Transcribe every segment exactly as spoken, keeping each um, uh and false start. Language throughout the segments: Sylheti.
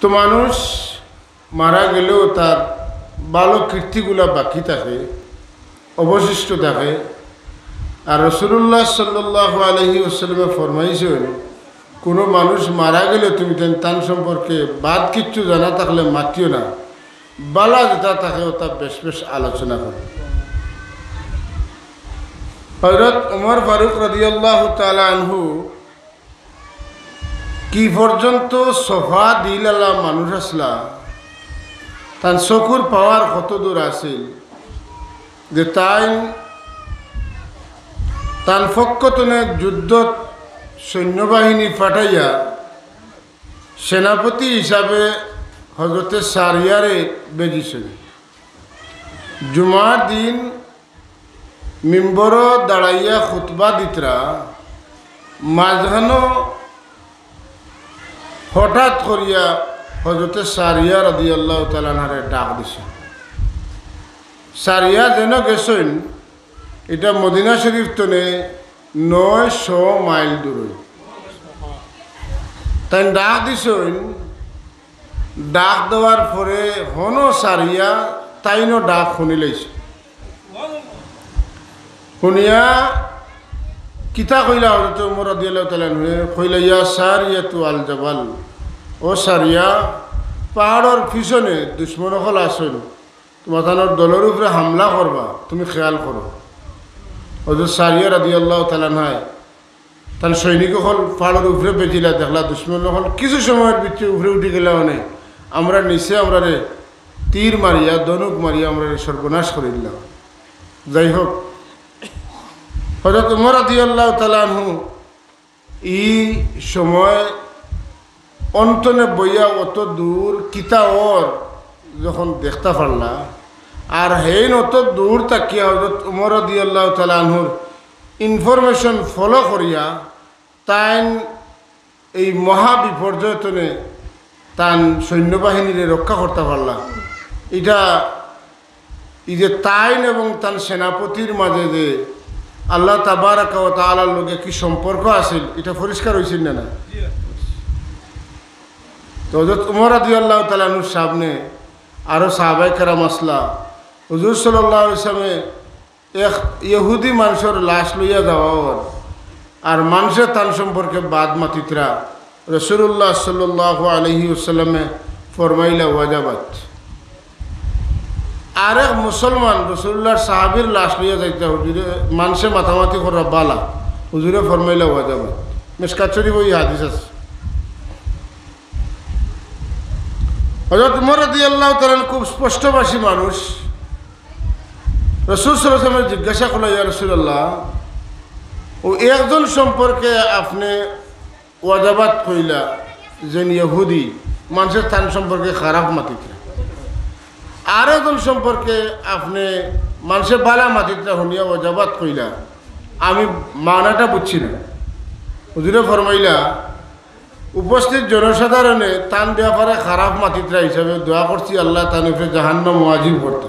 তো মানুষ মারা গেলেও তার ভালো কীর্তিগুলা বাকি থাকে, অবশিষ্ট থাকে। আর রাসূলুল্লাহ সাল্লাল্লাহু আলাইহি ওয়াসাল্লামে ফরমাইছইন, কোনো মানুষ মারা গেলে তুমি তান, তান সম্পর্কে বাদ কিচ্ছু জানা থাকলে মাতিও না, বালা যেটা থাকে ওটা বেশ বেশ আলোচনা করো। হযরত ওমর ফারুক রাদিয়াল্লাহু তাআলা আনহু কি পর্যন্ত সফা দিল আলা মানুষ আছলা, তান চকুর পাওয়ার কত দূর আছিল যে তাইন তান পক্ষ তনে যুদ্ধত সৈন্যবাহিনী পাঠাইয়া সেনাপতি হিসাবে হযরতে সারিয়ারে বেজিছইন। জুমার দিন মিম্বরো দাঁড়াইয়া খুতবা দিতরা, মাঝখানো হঠাৎ করিয়া হযরতে সারিয়া রাদিয়াল্লাহু তাআলা আনহারে ডাক দিছে। সারিয়া যেন গেছইন, এটা মদিনা শরীফ তনে নয়শো মাইল দূর। তাইন ডাক দিছইন, ডাক দেওয়ার পরে হনো সারিয়া তাইনও ডাক শুনিলাইছে। শুনিয়া কিতা কইলা হযরত ওমর রাদিয়াল্লাহু তাআলা আনহুয়ে? কইলা, "ইয়া সারিয়াতু আল জাবাল, ও সারিয়া, পাহাড়র পিছনে দুশমন অকল আছইন, তুমার তানর দলর উপরে হামলা করবা, তুমি খেয়াল করো।" হযরত সারিয়া রাদিয়াল্লাহু তাআলা আনহায় তান সৈনিক অকল পাহাড়র উপরে বেজিলা, দেখলা দুশমন অকল কিছু সময়র ভিতরে উপরে উঠি গেলা, মানে আমরা নিচে আমরারে তীর মারিয়া, ধনুক মারিয়া আমরারে সর্বনাশ করি দিলা। যাই হোক, হযরত ওমর রাদিয়াল্লাহু তাআলা আনহু ই সময় অন্তনে বইয়া অত দূর কিতা অর যখন দেখতা পারলা, আর হেইন অত দূর থাকিয়া হযরত ওমর রাদিয়াল্লাহু তাআলা আনহুর information follow করিয়া তাইন এই মহা বিপর্যয় তনে তান সৈন্যবাহিনীরে রক্ষা করতা পারলা। এটা এই যে তাইন এবং তান সেনাপতির মাঝে যে আল্লাহ তাবারাকা ওয়া তাআলার লগে কি সম্পর্ক আছিল, এটা পরিষ্কার হইছিল না, না? তো হযরত উমর রাদিয়াল্লাহু তাআলা আনহুর সামনে আরো সাহাবায়ে কেরাম আছলা। হুজুর সাল্লাল্লাহু আলাইহি ওয়াসাল্লামে এক ইহুদি মানষর লাশ লইয়া যাওয়া অর, আর মানষে তান সম্পর্কে বাদ মাতিতরা। রাসূলুল্লাহ সাল্লাল্লাহু আলাইহি ওয়াসাল্লামে ফরমাইলা, "ওয়াজাবাত।" আরেক মুসলমান রাসূলুল্লাহর সাহাবীর লাশ লইয়া যাইতা হুজুরে, মানষে মাতামাতি কররা বালা, হুজুরে ফরমাইলা, "ওয়াজাবাত।" মিশকাত শরীফো ই হাদিস আছে। হযরত উমর রাদিয়াল্লাহু তাআলা আনহু খুব স্পষ্টভাষী মানুষ। রাসূল সাল্লাল্লাহু আলাইহি ওয়াসাল্লামে জিজ্ঞাসা করলা, "ইয়া রাসূলুল্লাহ, ও একজন সম্পর্কে আপনে ওয়াজাবাত কইলা, যেন ইহুদি, মানষে তান সম্পর্কে খারাপ মাতিতরা। আর একজন সম্পর্কে আপনে মানষে বালা মাতিতরা হুনিয়া ওয়াজাবাত কইলা, আমি মানাটা বুঝছি না।" হুজুরে ফরমাইলা, উপস্থিত জনসাধারণে তান ব্যাপারে খারাপ মাতিতরা হিসাবে দোয়া করছি আল্লাহ তান উপরে জাহান্নাম ওয়াজিব করতা।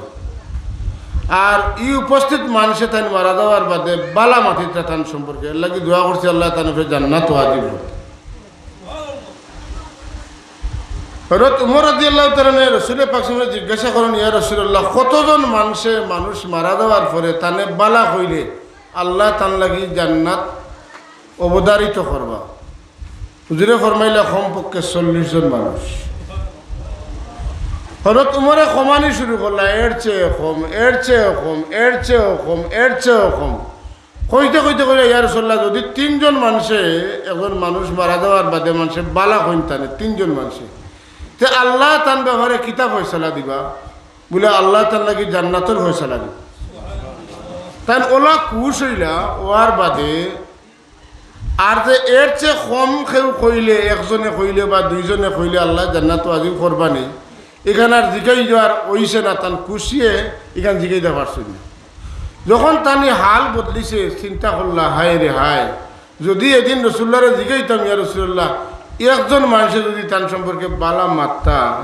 আর ই উপস্থিত মানষে তান মারা যাওয়ার বাদে বালা মাতিতরা তান সম্পর্কে, এর লাগি দোয়া করছি আল্লাহ তান উপরে জান্নাত ওয়াজিব করতা। হযরত উমর রাদিয়াল্লাহু তাআলা আনহু রাসূলে পাক সাল্লাল্লাহু আলাইহি ওয়াসাল্লামরে জিজ্ঞাসা করইন, "ইয়া রাসূলুল্লাহ, কতজন মানষে মানুষ মারা যাওয়ার পরে তানে বালা কইলে আল্লাহ তান লাগি জান্নাত অবধারিত করবা?" হুজুরে ফরমাইলা, "কমপক্ষে চল্লিশ জন মানুষ।" হযরত উমরে কমানি শুরু করলা, "এর চেয়ে কম, এর চেয়ে কম, এর চেয়ে কম, এর চেয়ে কম।" কইতে কইতে কইলা, "ইয়া রাসূলুল্লাহ, যদি তিনজন মানষে, একজন মানুষ মারা যাওয়ার বাদে মানষে বালা কইন তানে, তিনজন মানষে, তে আল্লাহ তান ব্যাপারে কিতা ফয়সালা দিবা?" বুলে, "আল্লাহ তান লাগি জান্নাতর ফয়সালা দিবা।" তান অলা খুশ অইলা, অওয়ার বাদে আর যে এর চেয়ে কম কেউ কইলে, একজনে কইলে বা দুইজনে কইলে আল্লাহ জান্নাত ওয়াজিব করবা নি, ইখান আর জিকাইবার অইছে না, তান খুশিয়ে ইখান জিকাইতা পারছইন না। যখন তান ই হাল বদলিছে, চিন্তা করলা, "হায় রে হায়, যদি এদিন রাসূলুল্লাহরে জিকাইতাম, ইয়া রাসূলুল্লাহ, একজন মানষে যদি তান সম্পর্কে বালা মাততা,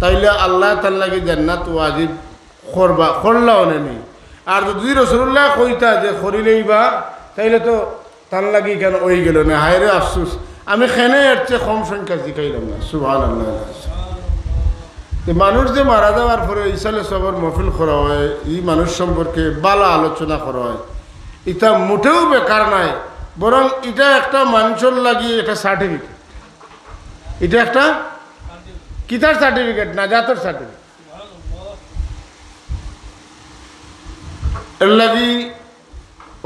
তাইলে আল্লাহ তান লাগি জান্নাত ওয়াজিব করবা, করলা অনে নি। আর যদি রাসূলুল্লাহ কইতা যে করিলেইবা, তাইলে তো তান লাগি ইখান অইগেলো না। হায় রে আফসোস, আমি কেনে এর চেয়ে কম সংখ্যা জিকাইলাম না। সুবহানাল্লাহ। তো মানুষ যে মারা যাওয়ার পরে ইসালে সবর মহফিল করা হয়, এই মানুষ সম্পর্কে বালা আলোচনা করা হয়, এটা মোটেও বেকার নাই, বরং এটা একটা মানুষর লাগি একটা সার্টিফিকেট। এটা একটা কিতার সার্টিফিকেট? নাজাতর সার্টিফিকেট। এর লাগি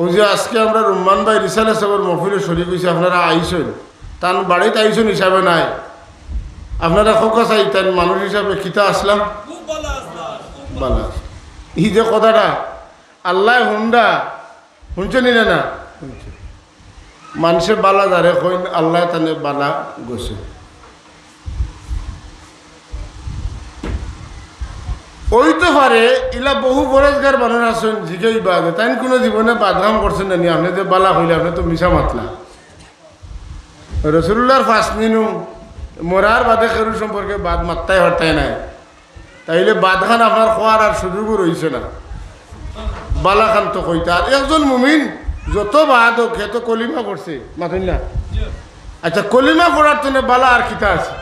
ওই যে আজকে আমরা রুম্মান ভাই রিসালে সবর মহফিলে শরিক হইছি, আপনারা আইছেন, তান বাড়িত আইছেন হিসাবে নাই, আপনারা খোকা চাই তাই মানুষ হিসাবে কিতা আসলাম। বালা। এই যে কথাটা আল্লাহ হুন্ডা শুনছেন না? না শুনছেন। মানুষে বালা যারে কইন, আল্লাহ তানে বালা গছে। ওই তো পারে, ইলা বহু পরেজগার মানুষ আছেন, জিকে ইবাদে, তাই কোনো জীবনে বাদ কাম করছেন না নি? আপনি যে বালা হইলে, আপনি তো মিছা মাতলা। রসুল্লাহর ফাঁস নিনু মরার বাদে কেরু সম্পর্কে বাদ মাত্তাই হরতাই নাই, তাইলে বাদ খান আপনার খোয়ার আর সুযোগও রইছে না। বালা খান তো কইতা। আর একজন মুমিন যত বাদ হোক, হে তো কলিমা পড়ছে, মাতইন না? আচ্ছা, কলিমা পড়ার তনে বালা আর কিতা আছে?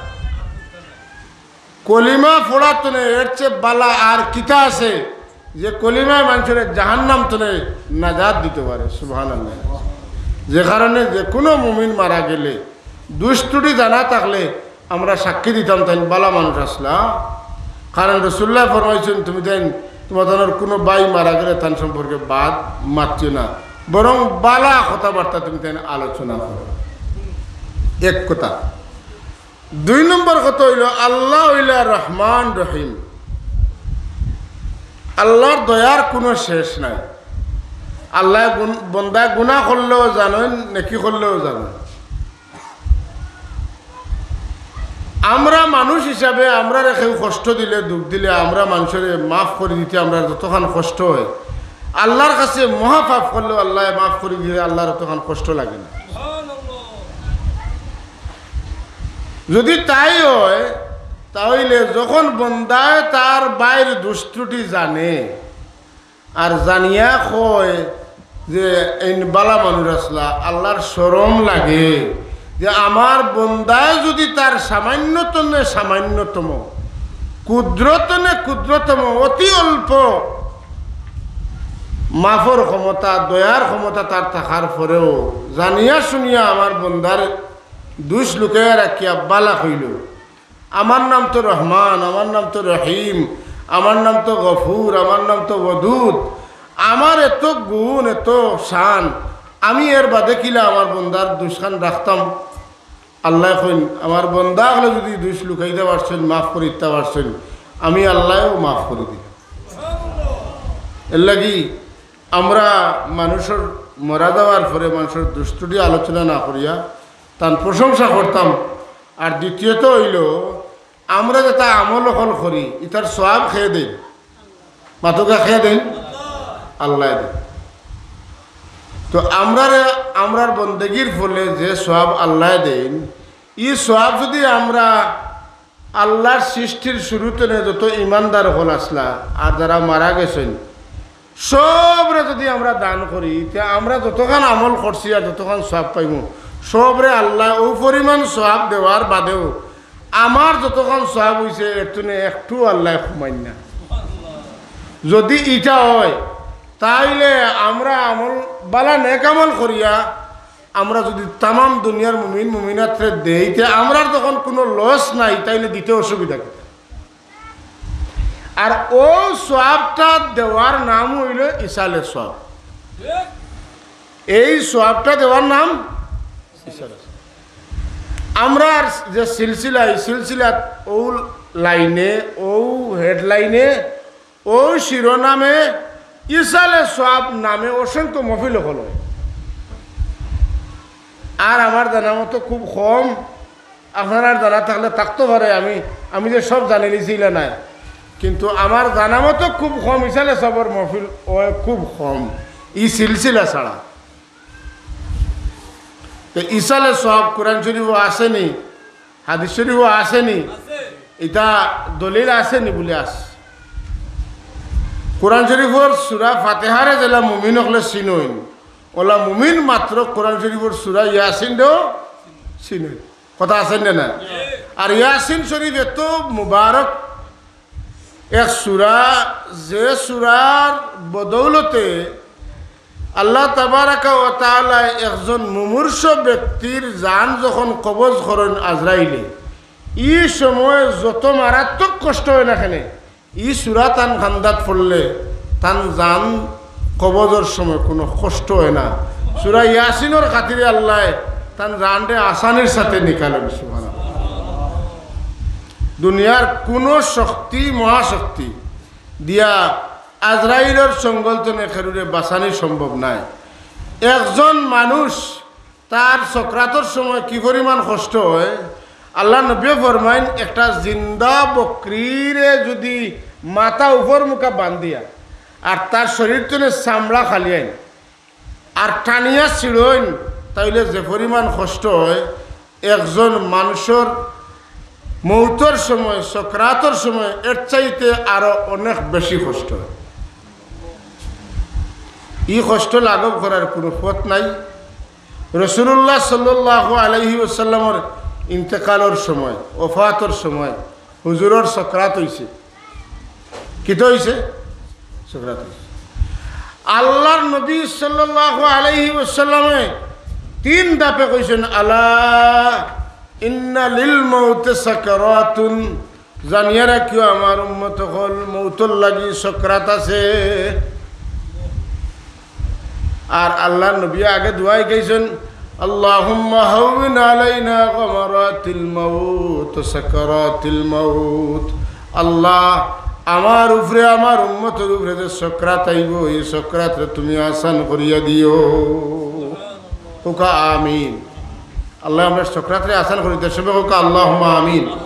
কলিমা পড়ার তনে এর চেয়ে বালা আর কিতা আছে, যে কলিমায় মানুষের জাহান্নাম তনে নাজাত দিতে পারে? সুবহানাল্লাহ। যে কারণে যে কোনো মুমিন মারা গেলে দুষ ত্রুটি জানা থাকলে আমরা সাক্ষী দিতাম, তাই বালা মানুষ আসলা। কারণ রসুল্লাহ ফরমাইছেন, তুমি তাই তোমার কোনো ভাই মারা গেলে তার সম্পর্কে বাদ মাতিও না, বরং বালা কথাবার্তা তুমি তাই আলোচনা করো। এক কথা। দুই নম্বর কথা হইল, আল্লাহ হইলা রহমান রহিম, আল্লাহর দয়ার কোনো শেষ নাই। আল্লাহ গুন-, বন্দায় গুনাহ করলেও জানেন, নেকি করলেও জানেন। আমরা মানুষ হিসাবে আমরারে কেউ কষ্ট দিলে, দুখ দিলে, আমরা মানুষরে মাফ করি দিতে আমরার যতখান কষ্ট হয়, আল্লাহর কাছে মহাপাপ করলেও আল্লাহ মাফ করি দিলে আল্লাহর অতখান কষ্ট লাগে না। যদি তাই হয়, তাহলে যখন বন্দায় তার ভাইর দুষ ত্রুটি জানে, আর জানিয়া কয় যে, "এইন বালা মানুষ আসলা, আল্লাহর শরম লাগে যে আমার বন্দায় যদি তার সামান্যতমে সামান্যতম, ক্ষুদ্রতমে ক্ষুদ্রতম, অতি অল্প মাফর ক্ষমতা, দয়ার ক্ষমতা তার থাকার পরেও জানিয়া শুনিয়া আমার বন্দার দুষ লুকাইয়া রাখিয়া বালা কইল।" আমার নাম তো রহমান, আমার নাম তো রহিম, আমার নাম তো গফুর, আমার নাম তো ওদুদ। আমার এত গুণ, এত শান, আমি এর বাদে কিলা আমার বন্দার দুষখান রাখতাম? আল্লাহ কইন, আমার বন্দা হলে যদি দুষ লুকাইতে পারছেন, মাফ করিতে পারছেন, আমি আল্লাহও মাফ করে দিই। এর লাগি আমরা মানুষের মরা যাওয়ার পরে মানুষের দুষ ত্রুটি আলোচনা না করিয়া তার প্রশংসা করতাম। আর দ্বিতীয়ত হইল, আমরা যেটা আমল অকল করি, ইতার সওয়াব কে দেইন? মাতুক্কা, কে দেইন? আল্লাহ দেইন। তো আমরারে, আমরার বন্দেগীর ফলে যে সওয়াব আল্লাহ দেইন, ই সওয়াব যদি আমরা আল্লাহর সৃষ্টির শুরু তনে যত ইমানদার অকল আসলা আর যারা মারা গেছেন, সবরে যদি আমরা দান করি, তে আমরা যতখান আমল করছি আর যতখান সওয়াব পাইমু, সবরে আল্লাহ ও পরিমাণ সওয়াব দেওয়ার বাদেও আমার যতখান সওয়াব হইছে, এর তনে একটু আল্লাহ কমাইন না। যদি ইটা হয়, তাইলে আমরা আমল, বালা নেক আমল করিয়া আমরা যদি তামাম দুনিয়ার মুমিন মুমিনাতরে দেই, তে আমরার যখন কোনো লস নাই, তাইলে দিতে অসুবিধা কি? আর ও সওয়াবটা দেওয়ার নাম হইল ইসালে সওয়াব। এই সওয়াবটা দেওয়ার নাম ইসালে সওয়াব। আমরার যে সিলসিলা, এই সিলসিলাত ও লাইনে, ও হেডলাইনে, ও শিরোনামে ইসালে সওয়াব নামে অসংখ্য মহফিল অকল হয়। আর আমার জানা মতো খুব কম, আপনারার জানা থাকলে থাকতো পারে, আমি, আমি যে সব জানি নিছি ইলা নাই, কিন্তু আমার জানা মতো খুব কম ইসালে সওয়াবর মহফিল হয়, খুব কম ই সিলসিলা ছাড়া। তো ইসালে সওয়াব কোরআন শরীফও আছেনি, হাদিস শরীফও আছেনি, ইটা দলিল আছেনি বুলি আছে। কোরআন শরীফর সূরা ফাতিহারে যেলা মুমিন অকলে চিনইন, ওলা মুমিন মাত্র কোরআন শরীফর সূরা ইয়াসিনরেও চিনে। কথা আছে না, না? আর ইয়াসিন শরীফ এত মুবারক এক সূরা, যে সূরার বদৌলতে আল্লাহ তাবারাকা ওয়া তাআলা একজন মুমূর্ষু ব্যক্তির জান যখন কবজ করেন আজরাইলে, ই সময় যত মারাত্মক কষ্ট অয় না কেনে, ই সূরা তান কান্দাত পড়লে তান জান কবজর সময় কুনু কষ্ট অয় না। সূরা ইয়াসিনর খাতিরে আল্লায় তান জানরে আসানির সাথে নিকালেন। সুবহানাল্লাহ। দুনিয়ার কুনু শক্তি, মহাশক্তি দিয়া আজরাইলর চঙ্গল তনে কেউরে বাঁচানি সম্ভব নায়। একজন মানুষ তার সকরাতর সময় কি পরিমাণ কষ্ট অয়, আল্লার নবীয়ে ফরমাইন, একটা জিন্দা বকরিরে যুদি মাথা উপর মুখা বান্ধিয়া আর তার শরীর তনে চামড়া খালিয়াইন আর টানিয়া ছিড়ইন, তাইলে যে পরিমাণ কষ্ট অয়, একজন মানুষর মৌতর সময়, সকরাতর সময় এর চাইতে আরো অনেক বেশি কষ্ট অয়। ই কষ্ট লাঘব করার কুনু পথ নাই। রাসূলুল্লাহ সাল্লাল্লাহু আলাইহি ওয়াসাল্লামর ইন্তেকালর সময়, ওফাতর সময় হুজুরর সকরাত অইছে। কিতা অইছে? সকরাত অইছে। আল্লার নবী সাল্লাল্লাহু আলাইহি ওয়াসাল্লামে তিন ধাপে কইছেন, "আলা ইন্না লিল মাউতি সাকারাতুন।" জানিয়া রাখিও, আমার উম্মত অকল, মৌতর লাগি সকরাত আছে। আর আল্লার নবী আগে দোয়া শিখাইছইন, "আল্লাহুম্মা হাউইন আলাইনা গামারাতিল মাউত, সাকারাতিল মাউত।" আল্লাহ, আমার উপরে, আমার উম্মতর উপরে যে সকরাত আইবো, ই সকরাতরে তুমি আসান করিয়া দিও। কউক্কা আমিন। আল্লায় আমরার সকরাতরে আসান করি দেউক্কা, সবে কউক্কা আল্লাহুম্মা আমিন।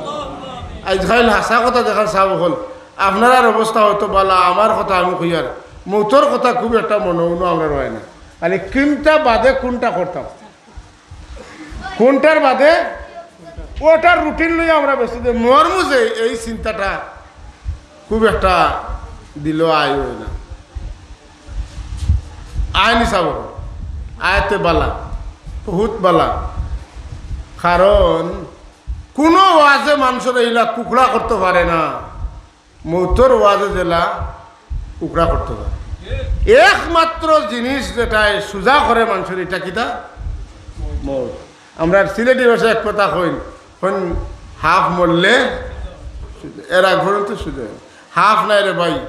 আইজকাইল হাছা কথা দেখইন সাব অকল, আপনারার অবস্থা হয়তো বালা, আমার কথা আমি কইয়ার, মৌতর কথা খুব একটা মনো উনো আমরার অয় না। মানে কুনটা বাদে কুনটা করতাম, কুনটার বাদে অটার রুটিন লইয়া আমরা ব্যস্ত যে মরমু যে এই চিন্তাটা খুব একটা দিলো আয় অয় না। আয় নি সাব, আয় তে বালা, বহুত বালা। কারণ কুনু ওয়াজে মানষরে ইলা কুকড়া করতো পারে না, মৌতর ওয়াজে যেলা কুকড়া করতো পারে। একমাত্র জিনিস যেটায় সুজা করে মানষরে, ইটা কিতা? মৌত। আমরার সিলেটি ভাষায় এক কথা কইন, কইন, "হাফ মরলে সুজা, এর আগ পর্যন্ত সুজা।" হাফ নায় রে ভাই,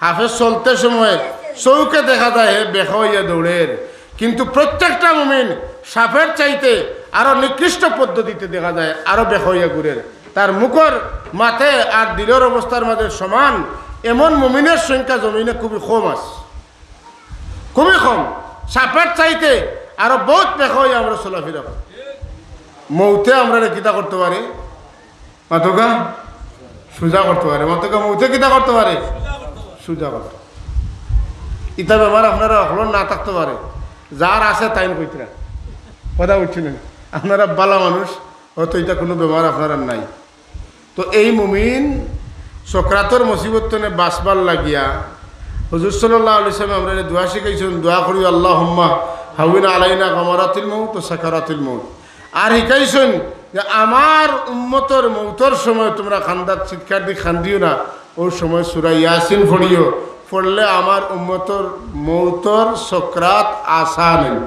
হাফে চলতে সময় চউখে দেখা যায় হে বেকা অইয়া দৌড়ের, কিন্তু প্রত্যেকটা মুমিন সাপের চাইতে আরো নিকৃষ্ট পদ্ধতিতে দেখা যায়, আরো বেকা অইয়া ঘুরের। তার মুখর মাতে আর দিলর অবস্থার মাঝে সমান এমন মুমিনের সংখ্যা জমিনে খুবই কম আছে, খুবই কম। সাপের চাইতে আরো বহুত বেকা অইয়া আমরা চলাফিরা করি। মৌতে আমরারে কিতা করতো পারে? মাতউক্কা, সুজা করতো পারে। মাতউক্কা, মৌতে কিতা করতো পারে? সুজা করতো। ইতা বেমার আপনারার অকলর না থাকতো পারে, যার আছে তাইন কইতরা। কথা বুঝছইন নি? আপনারা বালা মানুষ, হয়তো ইতা কুনু বেমার আপনারার নাই। তো এই মুমিন সকরাতর মুসিবত তনে বাঁচবার লাগিয়া হুজুর সাল্লাল্লাহু আলাইহি ওয়াসাল্লাম আমরারে দোয়া শিখাইছইন, দোয়া করি, "আল্লাহুম্মা হাউইন আলাইনা গামারাতিল মাউত ওয়া সাকারাতিল মাউত।" আর শিখাইছইন যে আমার উম্মতর মৌতর সময় তুমরা কান্দাত চিৎকার দি কান্দিও না, অউ সময় সূরা ইয়াসিন পড়িও, পড়লে আমার উম্মতর মৌতর সকরাত আসান অইবো।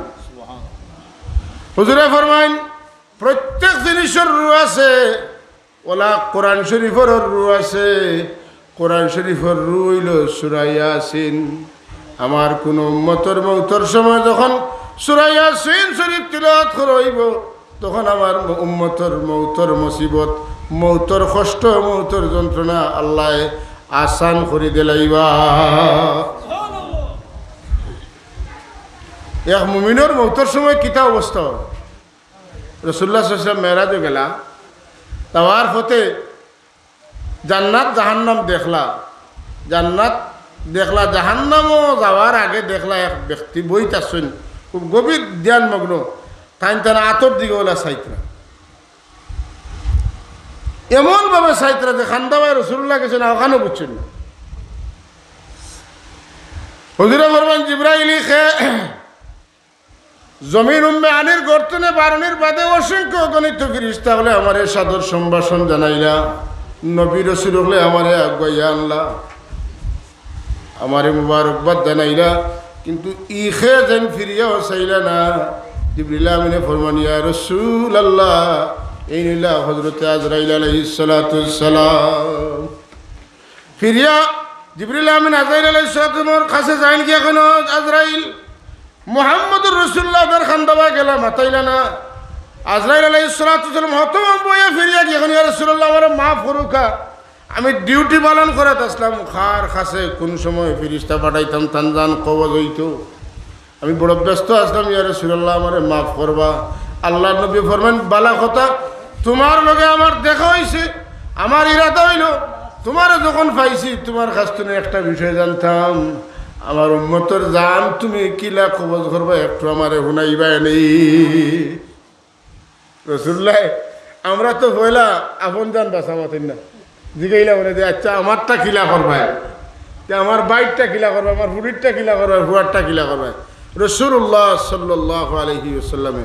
হুজুরে ফরমাইন, প্রত্যেক জিনিসর রুহ আছে, অউলা কোরআন শরীফর রুহ আছে। কোরআন শরীফর রুহ অইলো সূরা ইয়াসিন। আমার কুনু উম্মতর মৌতর সময় যখন সূরা ইয়াসিন শরীফ তিলাওয়াত করা অইবো, তখন আমার ম-, উম্মতর মৌতর মুসিবত, মৌতর কষ্ট, মৌতর যন্ত্রণা আল্লায় আসান করি দিলাইবা। এক মুমিনর মৌতর সময় কিতা অবস্থা অয়? রাসূলুল্লাহ সাল্লাল্লাহু আলাইহি ওয়াসাল্লাম মেরাজো গেলা, যাওয়ার পথে জান্নাত জাহান্নাম দেখলা, জান্নাত দেখলা, জাহান্নামও যাওয়ার আগে দেখলা এক ব্যক্তি বইত আছইন, খুব গভীর ধ্যানমগ্ন, তাইন তান আতর দিকে অউলা চাইতরা, এমন ভাবে চাইতরা যে কান্দা বায় রাসূলুল্লাহ গেছইন, অখানও বুঝছইন না। হুজুরে ফরমাইন, জিব্রাইল, ই কে? জমিন উম্মে হানির গর্ত থনে বারনির বাদে অসংখ্য অগণিত ফিরিস্তা অকলে আমারে সাদর সম্ভাষণ জানাইলা, নবী রসুল অকলে আমারে আগুয়াইয়া আনলা, আমারে মুবারকবাদ জানাইলা, কিন্তু ইখে যেন ফিরিয়াও চাইলা না। জিবরিল আমিনে ফরমান, "ইয়া রাসূলুল্লাহ, এইন অইলা হযরতে আজরাইল আলাইহিস সালাতু ওয়াস সালাম।" ফিরিয়া জিবরিল আমিন আজরাইল আলাইহিস সালাতু ওয়াস সালামর কাছে যাইন গিয়া কইন, "আজরাইল, মুহাম্মদুর রাসূলুল্লাহ আপনার কান্দাবায় গেলা, মাতাইলা না।" আজরাইল আলাইহিস সালাতু ওয়াস সালাম হতভম্ব অইয়া ফিরিয়া গিয়া কইন, "ইয়া রাসূলুল্লাহ, আমারে মাফ করউক্কা, আমি ডিউটি পালন করাত আছলাম, কার কাছে কুন সময় ফিরিস্তা পাঠাইতাম, তান জান কবজ অইতো, আমি বড় ব্যস্ত আছলাম, ইয়া রাসূলুল্লাহ, আমারে মাফ করবা।" আল্লাহর নবী ফরমান, "বালা কথা, তুমার লগে আমার দেখা অইছে, আমার ইরাদা অইলো, তুমারে যখন পাইছি, তুমার কাছ থনে একটা বিষয় জানতাম, আমার উম্মতর জান তুমি কিলা কবজ করবা, একটু আমারে হুনাইবায় নি।" রাসূলুল্লাহ, আমরা তো পয়লা আপন জান বাঁচা মাতইন না, জিগাইলা বলে যে, "আচ্ছা, আমারটা কিলা করবায়, তে আমার ভাইরটা কিলা করবায়, আমার ফুড়িরটা কিলা করবায়, ফুয়ারটা কিলা করবায়?" রাসূলুল্লাহ সাল্লাল্লাহু আলাইহি ওয়াসাল্লামে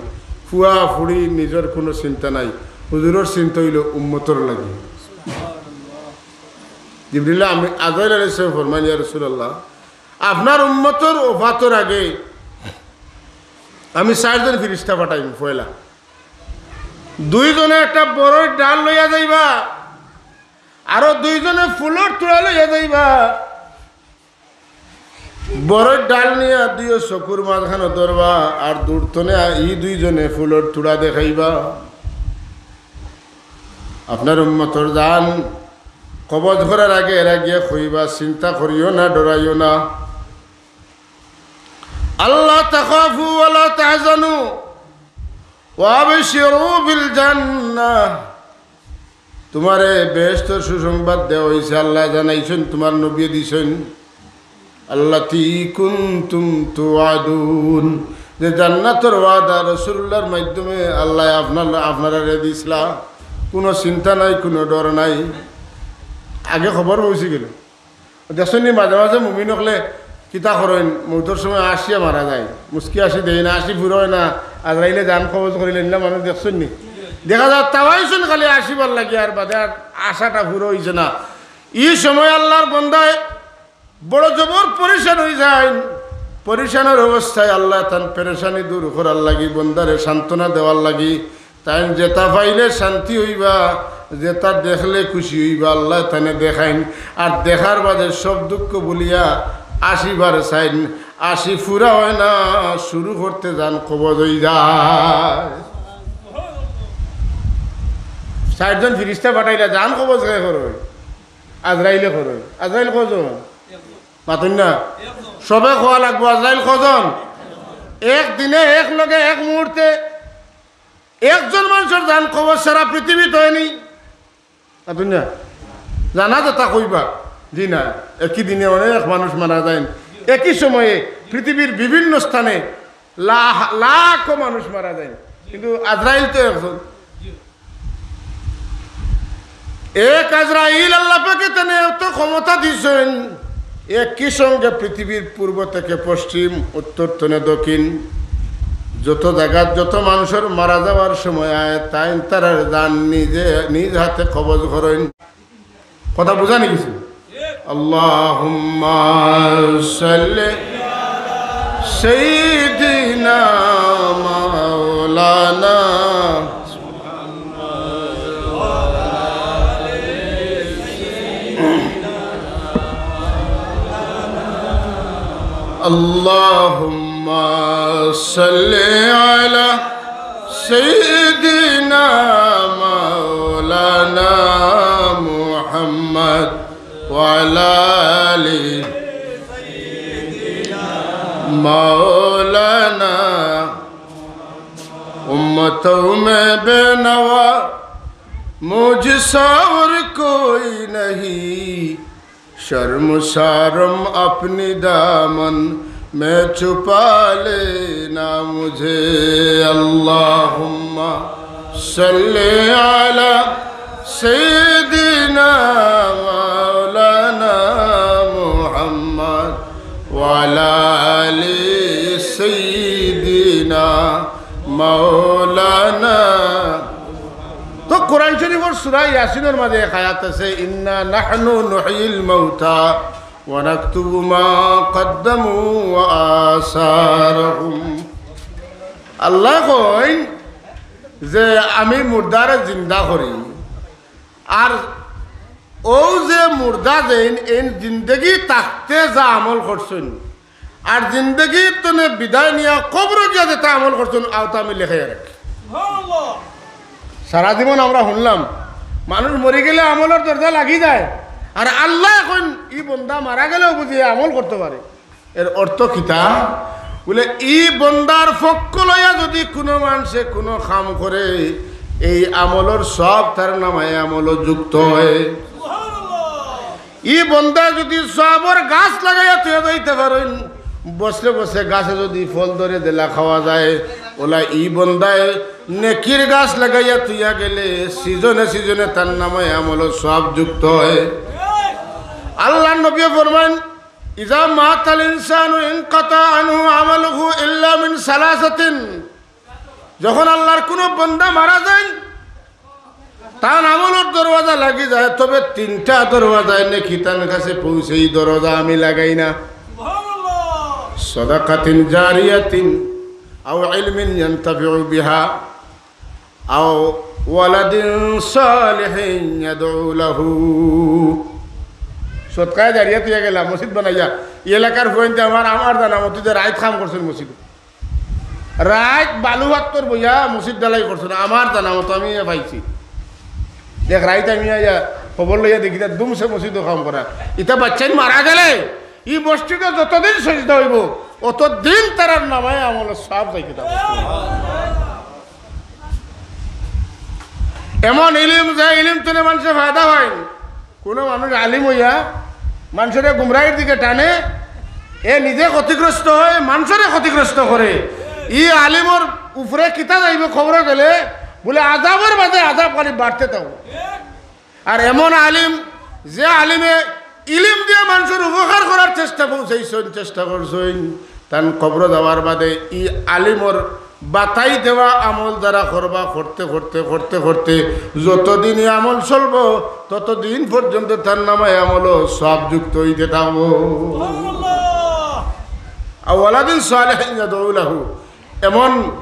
ফুয়া ফুড়ি নিজর কুনু চিন্তা নাই, হুজুরর চিন্তা অইলো উম্মতর লাগি। জিবরিল আমিন আজরাইল আলাইহিস সালাম ফরমান, "ইয়া রাসূলুল্লাহ, আপনার উম্মতর ওফাতর আগে আমি চাইরজন ফিরিস্তা পাঠাইমু। পয়লা দুইজনে একটা বড়ইর ডাল লইয়া যাইবা, আরো দুইজনে ফুলর তুড়া লইয়া যাইবা। বড়ইর ডাল নিয়া দুইও চকুর মাঝখানো ধরবা, আর দূর থনে ই দুইজনে ফুলর তুড়া দেখাইবা। আপনার উম্মতর জান কবজ করার আগে এরা গিয়া কইবা, 'চিন্তা করিও না, ডরাইও না।' আল্লা তাখাফু ওয়া লা তাহজানু ওয়া আবশিরু বিল জান্নাহ।" তুমারে বেহেশতর সুসংবাদ দেওয়া অইছে, আল্লায় জানাইছইন, তুমার নবীয়ে দিছইন। আল্লাতী কুনতুম তুআদুন, যে জান্নাতর ওয়াদা রাসূলুল্লাহর মাধ্যমে আল্লায় আপনার, আপনারারে দিছলা, কুনু চিন্তা নাই, কুনু ডর নাই। আগে খবর পৌঁছি গেল। দেখছইন নি, মাঝে মাঝে মুমিন অকলে কিতা করইন, মউতর সময় হাসিয়া মারা যায়, মুচকি হাসি দেইন না, হাসি ফুরা অয় না, আজরাইলে জান কবজ করিলে ইলা মানুষ দেখছইন নি? দেখা যায় তাওয়াইছইন খালি হাসিবার লাগি, আর বাদে আর আশাটা ফুরা অইছে না। ই সময় আল্লাহর বন্দায় বড় জবর পরেশান অইযাইন। পরেশানর অবস্থায় আল্লায় তান পেরেশানি দূর করার লাগি, বন্দারে সান্ত্বনা দেওয়ার লাগি, তাইন যেতা পাইলে শান্তি অইবা, যেতা দেখলে খুশি অইবা, আল্লায় তানে দেখাইন। আর দেখার বাদে সব দুঃখ ভুলিয়া হাসিবার চাইন। হাসি ফুরা অয় না, শুরু করতে জান কবজ অইযায়। চাইরজন ফিরিস্তা পাঠাইলা, জান কবজ কে করইন? আজরাইলে করইন। আজরাইল কয়জন? মাতইন না? সবে কওয়া লাগবো, আজরাইল কয়জন? এক দিনে, এক লগে, এক মুহূর্তে একজন মানষর জান কবজ সারা পৃথিবীত অয়নি। মাতইন না? জানা যেতা কইবা, জি না, একই দিনে অনেক মানুষ মারা যাইন, একই সময়ে পৃথিবীর বিভিন্ন স্থানে লাখ-, লাখো মানুষ মারা যাইন, কিন্তু আজরাইল তো একজন। এক আজরাইল আল্লাহ পাকে তানে অত ক্ষমতা দিছইন, একই সঙ্গে পৃথিবীর পূর্ব থেকে পশ্চিম, উত্তর তনে দক্ষিণ, যত জাগাত যত মানষর মারা যাওয়ার সময় আয়, তাইন তারার জান নিজে, নিজ হাতে কবজ করইন। কথা বুঝা নি গেছে? আল্লাহুম্মা সাল্লি সাইয়্যিদিনা মাওলানা। اللهم صل على سيدنا مولانا محمد وعلى آل مولانا امتوں میں بے نوا مجھ سا اور کوئی نہیں، شرم شرم اپنی دامن میں چھپا لینا مجھے۔ اللہم صل علی سیدنا مولانا محمد وعلی آل سیدنا সূরা ইয়াসিনর মাঝে এক আয়াত আছে, "ইন্না নাহনু নুহয়িল মাউতা ওয়া নাকতুবু মা কদ্দামু ওয়া আসারহুম।" আল্লায় কইন যে, "আমি মুর্দারে জিন্দা করি।" আর অউ যে মুর্দা যেইন, এইন জিন্দেগি থাকতে যা আমল করছইন, আর জিন্দেগির তনে বিদায় নিয়া কবরো গিয়া যেতা আমল করছইন, অতা আমি লেখাইয়া রাখি। সারা জীবন আমরা হুনলাম, মানুষ মরি গেলে আমলর দরজা লাগি যায়, আর আল্লায় কইন, "ই বন্দা মারা গেলেও বুঝি ই আমল করতো পারে।" এর অর্থ কিতা? বুলে, ই বন্দার পক্ষ লইয়া যুদি কুনু মানষে কুনু কাম করে, এই আমলর সওয়াব তার নামায়ে আমলো যুক্ত অয়। ই বন্দায় যুদি সওয়াবর গাছ লাগাইয়া থুইয়া যাইতা পারইন, বছরে বছরে গাছে যুদি ফল ধরে, যেলা খাওয়া যায়, অউলা ই বন্দায় নেকির গাছ লাগাইয়া থুইয়া গেলে season-এ season-এ তার নামায়ে আমলো সওয়াব যুক্ত অয়। আল্লার নবীয়ে ফরমাইন, "ইজা মাতাল ইনসানু ইনকাতা আনহু আমালুহু ইল্লা মিন সালাসাতিন।" যখন আল্লার কুনু বন্দা মারা যাইন, তান আমলর দরওয়াজা লাগি যায়, তবে তিনটা দরওয়াজায় নেকি তান কাছে পৌঁছে, ই দরওয়াজা আমি লাগাই না। সাদাকাতিন জারিয়াতিন আও ইলমিন ইয়ানতাফিউ বিহা আও ওয়ালাদিন সালিহিন ইয়াদউ লাহু। সদকায়ে জারিয়া থুইয়া গেলা, মসজিদ বানাইয়া, ই এলাকার ফুয়াইন্তে আমার, আমার জানা মতো যে রাইত কাম করছইন মসজিদো। রাইত বালু পাত্তর বইয়া মসজিদ ঢালাই করছইন, আমার জানা মতো আমি পাইছি। এক রাইত আমি আইয়া খবর লইয়া দেখি, তার দুমছে মসজিদো কাম করা। ইতা বাচ্চাইন মারা গেলে ই মসজিদো যতদিন সেজদা অইবো, অতদিন তারার নামায়ে আমলর সওয়াব যাইতে থাকবো। এমন ইলিম, যে ইলিম তনে মানষে ফায়দা পাইন। কুনু মানুষ আলিম অইয়া মানষরে গুমরাহির দিকে টানে, এ নিজে ক্ষতিগ্রস্ত অয়, মানষরে ক্ষতিগ্রস্ত করে। ই আলিমর উপরে কিতা যাইবো কবরো গেলে? বুলে, আযাবর বাদে আযাব খালি বাড়তে থাকবো। আর এমন আলিম, যে আলিমে ইলিম দিয়া মানষর উপকার করার চেষ্টা পৌঁছাইছইন, চেষ্টা করছইন, তান কবরো যাওয়ার বাদে ই আলিমর বাতাই দেওয়া আমল যারা করবা, করতে করতে করতে করতে যতদিন ই আমল চলবো, ততদিন পর্যন্ত তার নামায়ে আমলো সওয়াব যুক্ত অইতে থাকবো। আও ওয়ালাদিন সালিহিন ইয়াদউ লাহু, এমন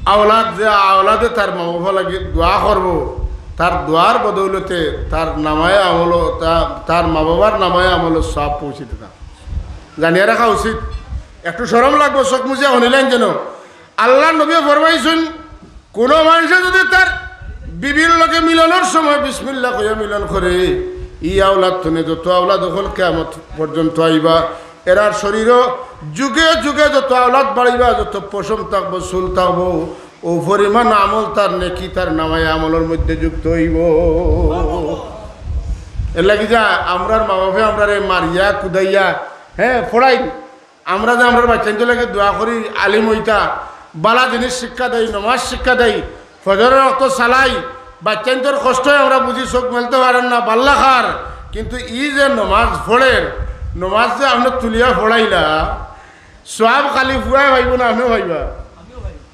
আওলাদ, যে আওলাদে তার মা বাবার লাগি দোয়া করবো, তার দোয়ার বদৌলতে তার নামায়ে আমলো, তা-, তার মা বাবার নামায়ে আমলো সওয়াব পৌঁছিতে থাকবো। জানিয়া রাখা উচিত। একটু শরম লাগবো, চোখ মুজিয়া হুনিলাইন যেন। আল্লার নবীয়ে ফরমাইছইন, কুনু মানষে যুদি তার বিবির লগে মিলনর সময় বিসমিল্লাহ কইয়া মিলন করে, ই আওলাদ তনে যত আওলাদ অকল কিয়ামত পর্যন্ত আইবা, এরার শরীরো যুগে যুগে যত আওলাদ বাড়িবা, যত পশম থাকবো, চুল থাকবো, অউ পরিমাণ আমল তার নেকি তার নামায়ে আমলর মধ্যে যুক্ত অইবো। এর লাগি যে আমরার মা বাপে আমরারে মারিয়া, কুদাইয়া, হ্যাঁ, পড়াইন, আমরা যে আমরার বাচ্চাইন্তর লাগি দোয়া করি, আলিম অইতা, বালা জিনিস শিক্ষা দেই, নমাজ শিক্ষা দেই, ফজরর ওয়াক্ত চালাই, বাচ্চাইন্তর কষ্ট অয় আমরা বুঝি, চোখ মেলতে পারের না, বাল্লা খার, কিন্তু ই যে নমাজ পড়ের, নমাজ যে আপনে তুলিয়া পড়াইলা, সওয়াব খালি ফুয়ায় পাইবো না, আপনেও পাইবা?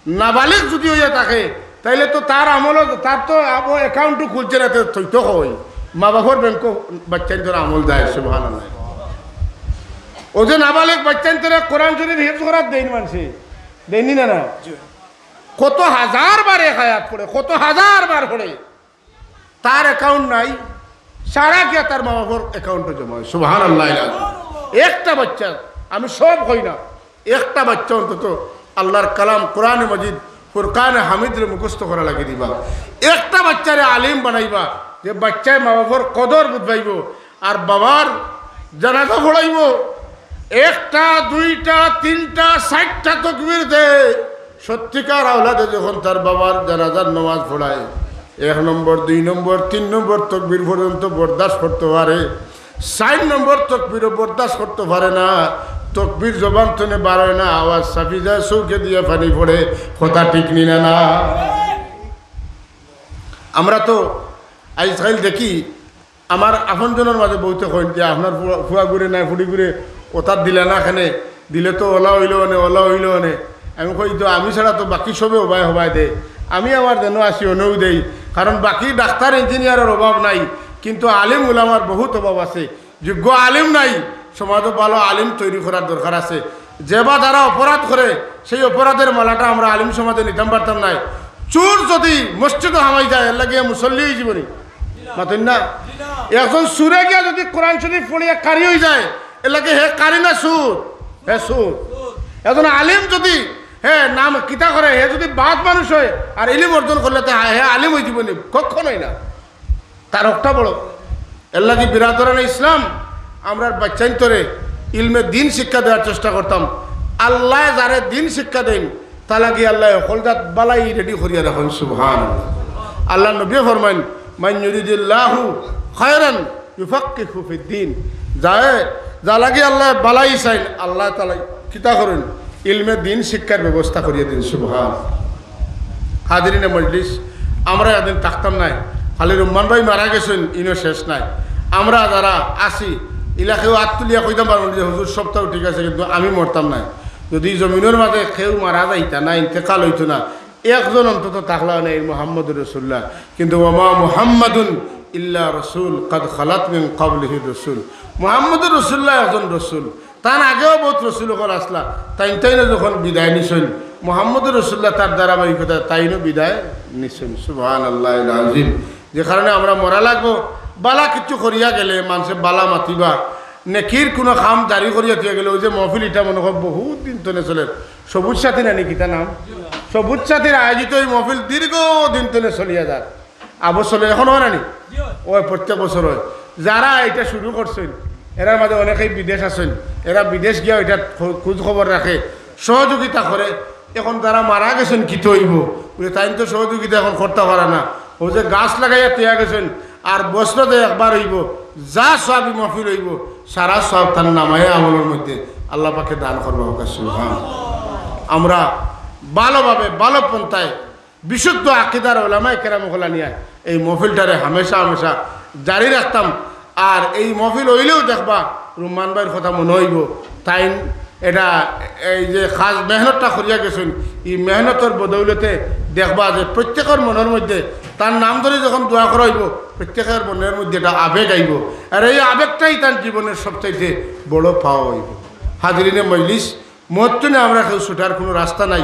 নাবালিগ যুদি অইয়া থাকে, তাইলে তো তার আমলও, তার তো আবো account-ও খুলছে না, তে থইতো কই? মা বাপর ব্যাংকো বাচ্চাইন্তর আমল যায়, সুবহানাল্লাহ। অউ যে নাবালিগ বাচ্চাইন্তরে কোরআন শরীফ হিফজ করাত দেইন মানষে, দেইন নি না, না? কত হাজার বার এক আয়াত পড়ে, কত হাজার বার পড়ে। তার account নাই, সারা গিয়া তার মা বাপর account-ও জমা অয়। সুবহানাল্লাহ। একটা বাচ্চা, আমি সব কই না, একটা বাচ্চা অন্তত আল্লার কালাম, কোরআনে মজিদ, ফুরকানে হামিদরে মুখস্থ করা লাগি দিবা। একটা বাচ্চারে আলিম বানাইবা, যে বাচ্চায় মা বাপর কদর বুঝাইবো, আর বাবার জানাজা পড়াইবো। একটা, দুইটা, তিনটা, ষাইটটা তকবির দে। সত্যিকার আওলাদে যখন তার বাবার জানাজার নমাজ পড়ায়, এক নম্বর, দুই নম্বর, তিন নম্বর তকবির পর্যন্ত বরদাস্ত করতো পারে, চাইর নম্বর তকবিরও বরদাস্ত করতো পারে না। তকবির জবান তনে বারয় না, আওয়াজ চাপি যায়, চউখে দিয়া পানি পড়ে। কথা ঠিক নি না, না? আমরা তো আইজকাইল দেখি, আমার আপনজনর মাঝে বউতে কইন যে, "আপনার ফুয়া, ফুয়াগুরে নাই, ফুড়িগুরে ওতাত দিলা না কেনে? দিলে তো অলা অইলো অনে, অলা অইলো অনে।" আমি কই, "তো আমি ছাড়া তো বাকি সবে হবায় হবায় দেয়, আমি আমার যেন আছি অনেও দেই, কারণ বাকি ডাক্তার ইঞ্জিনিয়ারের অভাব নাই, কিন্তু আলিম উলামার বহুত অভাব আছে। যোগ্য আলিম নাই, সমাজো ভালো আলিম তৈরি করার দরকার আছে। যে বা যারা অপরাধ করে, সেই অপরাধের মালাটা আমরা আলিম সমাজে নিতাম পারতাম নায়। চুর যদি মসজিদো হামাই যায়, এর লাগিয়া মুসল্লি অইযিবো নি? মাতইন না। একজন চুরে গিয়া যদি কোরআন শরীফ পড়িয়া কারি অই যায়, এর লাগি হে কারি না চুর? হে চুর। একজন আলিম যদি হে নাম কিতা করে, হে যদি বাদ মানুষ হয় আর ইলিম অর্জন করলে, তে হে আলিম অইযিবো নি? কখনোই না। তার হকটা বড়। এর লাগি বিরাদরানে ইসলাম, আমরার বাচ্চাইন্তরে ইলমে দিন শিক্ষা দেওয়ার চেষ্টা করতাম। আল্লায় যারে দিন শিক্ষা দেইন, তার লাগি আল্লায় হকল জাত বালাই রেডি করিয়া রাখইন। সুবহানাল্লাহ। আল্লার নবীয়ে ফরমাইন, "মান ইউরিদিল্লাহু খায়রান ইউফাক্কিহু ফিদ্দিন।" যার লাগি আল্লায় বালাই চাইন, আল্লায় তাআলায় কিতা করইন? ইলমে দিন শিক্ষার ব্যবস্থা করিয়া দেইন। সুবহান। হাজিরিনে মজলিস, আমরা এদিন থাকতাম নায়, খালি রুম্মান ভাই মারা গেছইন, ইনো শেষ নায়। আমরা যারা আছি, ইলা কেউ আত তুলিয়া কইতাম পারবো না যে, "হুজুর, সবতাউ ঠিক আছে, কিন্তু আমি মরতাম নায়।" যদি জমিনর মাঝে কেউ মারা যাইতা না, ইন্তেকাল অইতো না, একজন অন্তত থাকলা না, এই মুহাম্মদুর রাসূলুল্লাহ। কিন্তু ওয়া মা মুহাম্মাদুন ইল্লা রাসূল, কাদ খালাত মিন ক্বাবলিহির রাসূল। মুহাম্মদুর রাসূলুল্লাহ একজন রাসূল, তান আগেও বহুত রাসূল অকল আছলা, তাইন তাইনও যখন বিদায় নিছইন, মুহাম্মদুর রাসূলুল্লাহ তার ধারাবাহিকতা তাইনও বিদায় নিছইন। সুবহানাল্লাহিল আযীম। যে কারণে আমরা মরা লাগবো, বালা কিছু করিয়া গেলে মানষে বালা মাতিবা, নেকির কুনু কাম জারি করিয়া থইয়া গেলে, ওই যে মহফিল ইটা মনে কর বহুত দিন তনে চলের, সবুজ সাথী নানি কিতা নাম? সবুজ সাথীর আয়োজিত এই মহফিল দীর্ঘ দিন তনে চলিয়া যার। আবো চলে, এখন অয় নানি? অয়, প্রত্যেক বছর অয়। যারা ইটা শুরু করছইন, এরার মাঝে অনেকেই বিদেশ আছইন, এরা বিদেশ গিয়া ইটা খো-, খোঁজ খবর রাখে, সহযোগিতা করে। এখন যারা মারা গেছইন, কিতা অইবো? বুলে, তাইন তো সহযোগিতা এখন করতা পারা না। ও যে গাছ লাগাইয়া থইয়া গেছইন, আর বছরো যে একবার অইবো, যা সওয়াবি মহফিল অইবো, সারা সওয়াব তান নামায়ে আমলর মধ্যে আল্লাহ পাকে দান করবা। সুবহান। আমরা ভালোভাবে, ভালো পন্থায়, বিশুদ্ধ আকিদার ওলামায়ে কেরাম অকল আনিয়া এই মহফিলটারে হামেশা হামেশা জারি রাখতাম। আর এই মহফিল অইলেও দেখবা, রুম্মান ভাইর কথা মনো অইবো, তাইন এটা, এই যে খাস মেহনতটা করিয়া গেছইন, এই মেহনতর বদৌলতে দেখবা যে প্রত্যেকর মনর মধ্যে তার নাম ধরি যখন দোয়া করা অইবো, প্রত্যেকর মনর মধ্যে একটা আবেগ আইবো। আর এই আবেগটাই তার জীবনের সবচাইতে বড় পাওয়া অইবো। হাজিরিনে মজলিস, মউত থনে আমরা কেউ ছুটার কুনু রাস্তা নাই।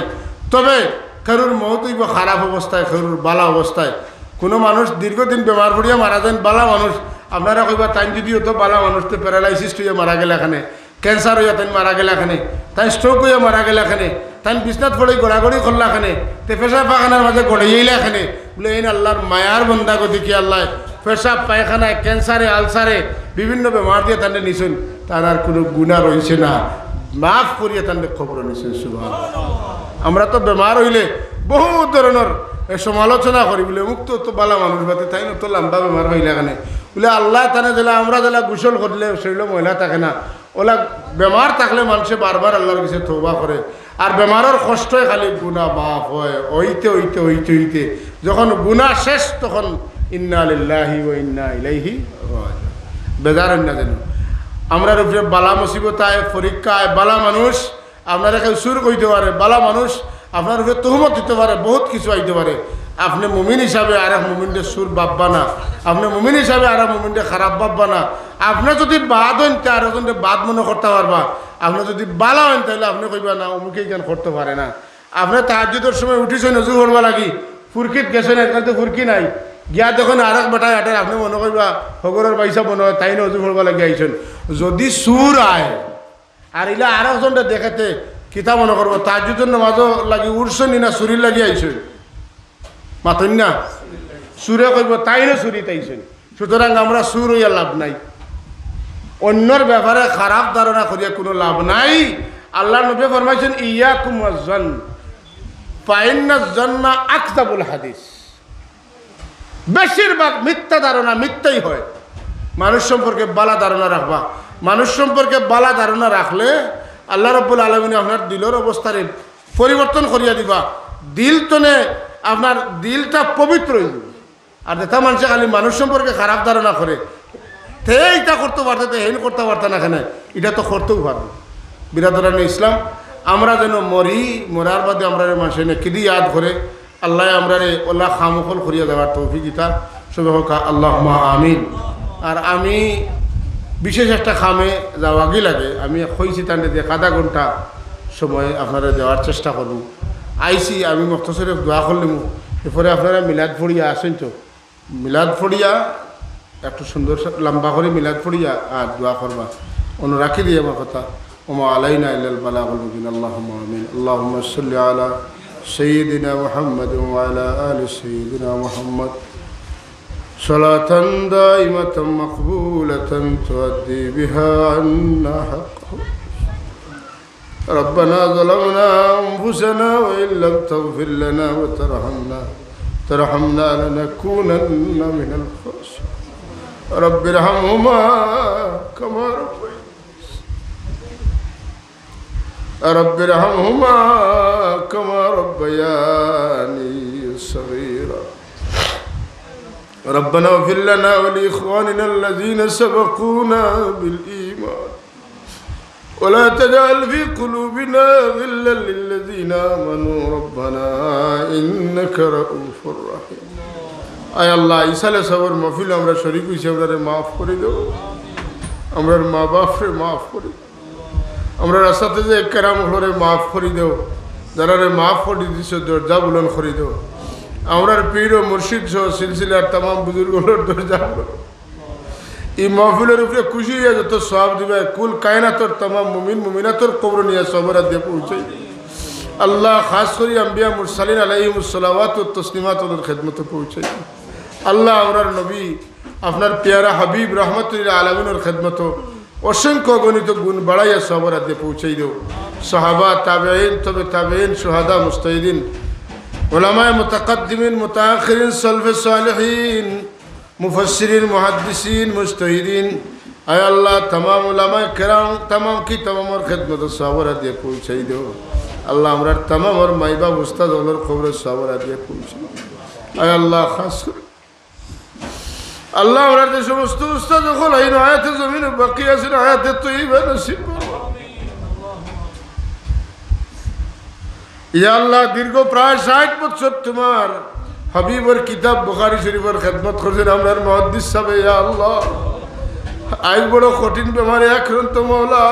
তবে কেউর মউত অইবো খারাপ অবস্থায়, কেউর বালা অবস্থায়। কুনু মানুষ দীর্ঘদিন বেমার পড়িয়া মারা যাইন, বালা মানুষ, আপনারা কইবা, "তাইন যদি অত বালা মানুষ, তে paralysis অইয়া মারা গেলা কেনে, cancer অইয়া তাইন মারা গেলা কেনে, তাইন stroke অইয়া মারা গেলা কেনে, তাইন বিছনাত পড়ি গড়াগড়ি করলা কেনে, তে পেশাব পায়খানার মাঝে গড়াইলা কেনে?" বুলে, "এইন আল্লার মায়ার বন্দা গতিকে আল্লায় পেশাব পায়খানায়, cancer-এ, ulcer-এ, বিভিন্ন বেমার দিয়া তানরে নিছইন, তান আর কুনু গুনা রইছে না, মাফ করিয়া তানরে কবরো নিছইন।" সুবহান। আমরা তো বেমার অইলে বহুত ধরনর, এ, সমালোচনা করি, বুলে, "অমুক তো অত বালা মানুষ, বাদে তাইন অত লম্বা বেমার অইলা কেনে?" বুলে, "আল্লায় তানে দিলা, আমরা দিলা গোসল করলে শরীলো ময়লা থাকে না।" ওলা বেমার থাকলে মানষে বারবার আল্লার গেছে তওবা করে, আর বেমারর কষ্টে খালি গুনা মাফ অয়, অইতে অইতে অইতে অইতে যখন গুনা শেষ, তখন ইন্না লিল্লাহি ওয়া ইন্না ইলাইহি রাজিউন। বেজার অইন না যেন। আমরার উপরে বালা মুসিবত আয়, পরীক্ষা আয়, বালা মানুষ, আপনারে কেউ চুর কইতে পারে, বালা মানুষ আপনার উপরে তুহমত দিতে পারে, বহুত কিছু আইতে পারে। আপনে মুমিন হিসাবে আরেক মুমিনরে চুর ভাববা না, আপনে মুমিন হিসাবে আরেক মুমিনরে খারাপ ভাববা না। আপনে যদি বাদ অইন, তে আরেকজনরে বাদ মনো করতা পারবা। আপনে যদি বালা অইন, তাইলে আপনে কইবা, "না, অমুকে ইখান করতো পারে না।" আপনে তাহাজ্জুদর সময় উঠিছইন অজু করবার লাগি, ফুরকিত গেছইন, আইজকাল তো ফুরকি নাই, গিয়া দেখইন আরেক বেটায় আটের, আপনে মনো কইবা, "হগরর ভাইসাব মনো অয়, তাইন অজু করবার লাগি আইছইন।" যদি চুর আয়, আর ইলা আরক জনরে দেখে তে কিতা মনো করবো, তাহাজ্জুদর নামাজো লাগি উঠছইন নি না চুরির লাগি আইছইন? মাতইন না। চুরে কইবো, "তাইনও চুরিত আইছইন।" সুতরাং আমরা চুর অইয়া লাভ নাই, অইন্যর ব্যাপারে খারাপ ধারণা করিয়া কুনু লাভ নাই। আল্লার নবীয়ে ফরমাইছইন, "ইয়াকুম ওয়াজ-জন্না, ফাইন্নাজ-জন্না আকযাবুল হাদিস।" বেশিরভাগ মিথ্যা ধারণা মিথ্যাই হয়। মানুষ সম্পর্কে বালা ধারণা রাখবা। মানুষ সম্পর্কে বালা ধারণা রাখলে আল্লাহ রাব্বুল আলামিন আপনার দিলর অবস্থারে পরিবর্তন করিয়া দিবা। দিল তনে আপনার দিলটা পবিত্র অইযিবো। আর যেটা মানষে খালি মানুষ সম্পর্কে খারাপ ধারণা করে, তে ইটা করতো পারতে, তে হেইন করতো পারতা না কেনে, ইটা তো করতেউ পারবো। বিরাদরানে ইসলাম, আমরা যেন মরি, মরার বাদে আমরারে মানষে নেকিদি ইয়াদ করে, আল্লায় আমরারে অলা কাম অকল করিয়া যাওয়ার তৌফিক দিতা, সবে কউক্কা আল্লাহুম্মা আমিন। আর আমি বিশেষ একটা কামে যাওয়াগি লাগে, আমি কইছি তানরে যে আধা ঘন্টা সময় আপনারে দেওয়ার চেষ্টা করমু। আইছি, আমি মুখতসর এক দোয়া করিলিমু, এরপরে আপনারা মিলাদ পড়িয়া আছইন তো, মিলাদ পড়িয়া একটু সুন্দর সা-, লম্বা করি মিলাদ পড়িয়া আর দোয়া করবা। অনো রাখি দিয়া আমার কথা, ওমা আলাইনা ইল্লাল বালাগুল মুবিন। আল্লাহুম্মা আমিন। আল্লাহুম্মা সাল্লি আলা সাইয়্যিদিনা মুহাম্মাদ ওয়া আলা আলি সাইয়্যিদিনা মুহাম্মাদ। সালাতান দাইমাতান মাকবুলাতান তুআদ্দি বিহা আন্না হাক্কাহু। ربنا ظلمنا أنفسنا وإن لم تغفر لنا وترحمنا، ترحمنا لنكونن من الخاسرين. رب ارحمهما كما ربياني، رب ارحمهما كما ربياني صغيرا. ربنا اغفر لنا ولإخواننا الذين سبقونا بالإيمان ولا تجعل في قلوبنا غلا للذين آمنوا ربنا إنك رؤوف رحيم. আয় আল্লাহ, ইসালে সবর মাহফিল আমরা শরিক অইছি, আমরারে মাফ করি দেও, আমরার মা বাপরে মাফ করি দেও, আমরার আসাতিজা কেরাম অকলরে মাফ করি দেও, যারারে মাফ করি দিছো দরজা বুলন্দ করি দেও, আমরার পীর ও মুর্শিদ সহ সিলসিলার তামাম বুজুর্গ অকলর দরজা বুলন্দ। ই মাহফিলর উপরে খুশি অইয়া যত সওয়াব দিবা, কুল কায়নাতর তামাম মুমিন মুমিনাতর কবরো নিয়া সওয়াবর হাত দিয়া পৌঁছাই। আল্লাহ, খাস করি আম্বিয়া মুরসালিন আলাইহিমুস সালাওয়াত ওয়াত তাসলিমাত অকলর খেদমতো পৌঁছাই। আল্লাহ, আমরার নবী, আপনার পেয়ারা হাবিব রহমাতুল লিল আলামিনর খেদমতো অসংখ্য অগণিত গুণ বাড়াইয়া সওয়াবর হাত দিয়া পৌঁছাই দেও। সাহাবা, তাবেঈন, তবে তাবেঈন, শুহাদা, মুজতাহিদিন, উলামায়ে মুতাকাদ্দিমিন, মুতাআখিরিন, সালফে সালেহিন, মুফাসসিরিন, মুহাদ্দিসিন, মুজতাহিদিন, আয় আল্লাহ, তামাম উলামায়ে কেরাম, তামাম কিতাব আমলর খেদমতো সওয়াবর হাত দিয়া পৌঁছাই দেও। আল্লাহ, আমরার তামামর মাই বাপ উস্তাদ অকলর কবরো সওয়াবর হাত দিয়া পৌঁছাই দেও। আয় আল্লাহ, খাস করি আল্লাহ, আমরার যে সমস্ত উস্তাদ অকল আইন হায়াতে জমিনো বাকি আছইন, হায়াতে তৈয়বা নসিব করো। ইয়া আল্লাহ, দীর্ঘ প্রায় ষাইট বছর তুমার হাবিবর কিতাব বুখারী শরীফর খেদমত করছইন আমরার মুহাদ্দিস সাবে। ইয়া আল্লাহ, আইজ বড় কঠিন বেমারে আক্রান্ত মওলা।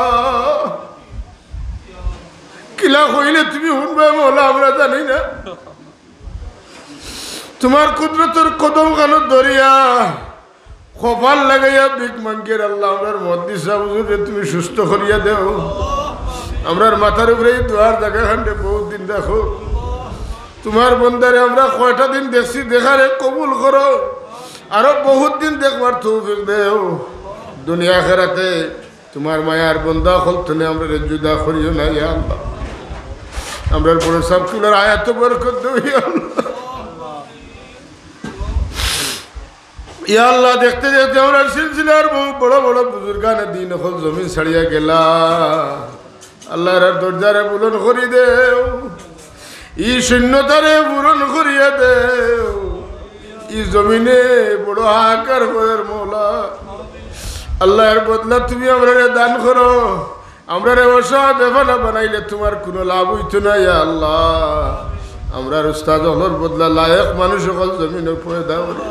কিলা কইলে তুমি হুনবায় মওলা, আমরা জানি না। তুমার কুদরতর কদম খানো ধরিয়া কপাল লাগাইয়া ভিক মাঙ্গিয়ার আল্লাহ, আমরার মুহাদ্দিস সাব হুজুররে তুমি সুস্থ করিয়া দেও। আমরার মাথার উপরে ই দোয়ার জাগা খানরে বহুত দিন রাখো। তুমার বন্দারে আমরা কয়টা দিন দেখছি, দেখারে কবুল করো, আরো বহুত দিন দেখবার তৌফিক দেও। দুনিয়া আখেরাতে তুমার মায়ার বন্দা অকল থনে আমরারে জুদা করিও না, ইয়া আল্লাহ। আমরার বড় সাব কিবলার হায়াতো বরকত দেও, ইয়া আল্লাহ। ইয়া আল্লাহ, দেখতে দেখতে আমরার সিলসিলার বহু বড় বড় বুজুর্গানে দিন অকল জমিন ছাড়িয়া গেলা। আল্লাহ, এরার দরজারে বুলন্দ করি দেও, ই শূন্যতারে পূরণ করিয়া দেও। ই জমিনে বড় হাহাকার করের মওলা। আল্লাহ, এর বদলা তুমি আমরারে দান করো। আমরারে অসহায় বেপানা বানাইলে তুমার কুনু লাভ অইতো না, ইয়া আল্লাহ। আমরার উস্তাদ অকলর বদলা লায়েক মানুষ অকল জমিনো পয়দা করো।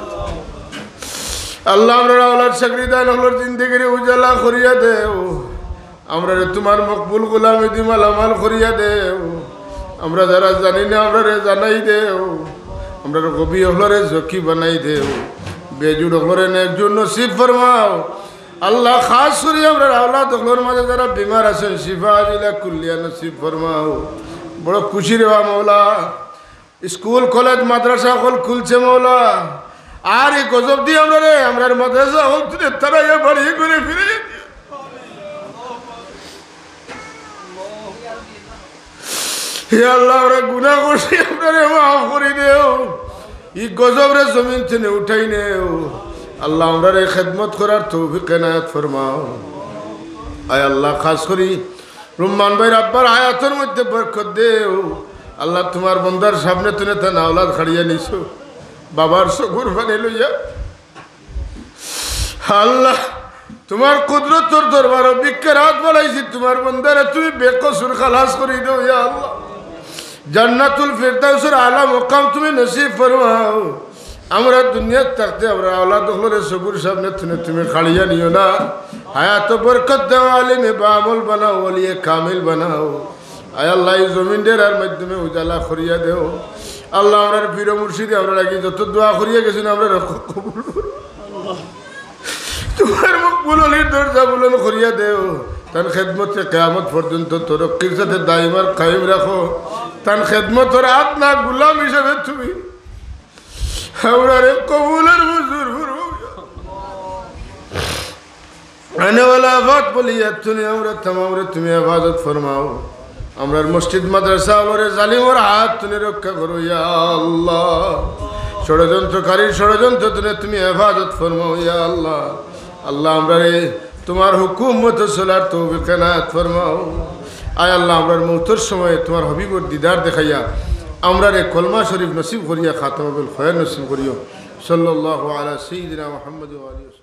আল্লাহ, আমরার আওলাদ শাগরিদান অকলর জিন্দেগিরে উজালা করিয়া দেও। আমরারে তুমার মকবুল গোলামিদি মালামাল করিয়া দেও। আমরা যারা জানি না, আমরারে জানাই দেও। আমরার গবি অকলরে জকি বানাই দেও। বেজুড় অকলরে নেকজুড় নসিব ফরমাও। আল্লাহ, খাস করি আমরার আওলাদ অকলর মাঝে যারা বিমার আছইন, শিফা আজিলা কুল্লিয়া নসিব ফরমাও। বড় খুশির অইবা মওলা। স্কুল, কলেজ, মাদ্রাসা অকল খুলছে মওলা। আর ই গজবদি আমরারে, আমরার মাদ্রাসা অকল থনে তাড়াইয়া বাড়ি ঘরে ফিরাইয়া দিও। হে আল্লাহ, আমরা গুনাহ করছি, আমরারে মাফ করি দেও। ই গজবরে জমিন থনে উঠাই নেও। আল্লাহ, আমরারে খেদমত করার তৌফিক এনায়েত ফরমাও। আয় আল্লাহ, খাস করি রুম্মান ভাইর আব্বার হায়াতর মধ্যে বরকত দেও। আল্লাহ, তুমার বন্দার সামনে থনে তান আওলাদ খাড়িয়া নিছো, বাবার চকুর পানি লইয়া। আল্লাহ, তুমার কুদরতর দরবারো ভিক্ষার হাত বাড়াইছি, তুমার বন্দারে তুমি বেকসুর খালাস করি দেও, ইয়া আল্লাহ। জান্নাতুল ফেরদাউসর আলা মকাম তুমি নসিব ফরমাও। আমরা দুনিয়াত থাকতে আমরার আওলাদ অকলরে চকুর সামনে থনে তুমি কাড়িয়া নিও না। হায়াতো বরকত দেও, আলিমে বাআমল বানাও, ওলিয়ে কামিল বানাও। আয় আল্লাহ, ই জমিনটার মাধ্যমে উজালা করিয়া দেও। আল্লাহ, আমরার পীর মুর্শিদে আমরার লাগি যত দোয়া করিয়া গেছইন, আমরার কবুল করো। তুমার মকবুল অলির দরজা বুলন্দ করিয়া দেও। তান খেদমতে কিয়ামত পর্যন্ত তরক্কির সাথে দাইম আর কায়েম রাখো। তান খেদমতর আত না গুলাম হিসাবে তুমি আমরারে কবুল আর মঞ্জুর ফরমাও। আনেওয়ালা আফাত বলিয়া তুমি আমরা তামামরে তুমি হেফাজত ফরমাও। আমরার মসজিদ মাদ্রাসা অকলরে জালিমর হাত থনে রক্ষা করো, ইয়া আল্লাহ। ষড়যন্ত্রকারীর ষড়যন্ত্র থনে তুমি হেফাজত ফরমাও, ইয়া আল্লাহ। আল্লাহ, আমরারে তুমার হুকুম মতো চলার তৌফিক এনায়েত ফরমাও। আয় আল্লাহ, আমরার মউতর সময় তুমার হাবিবর দিদার দেখাইয়া আমরারে কলমা শরীফ নসিব করিয়া খাতমা বিল খয়ের নসিব করিও। সাল্লাল্লাহু আলা সাইয়্যিদিনা মুহাম্মদ ওয়া আলিহি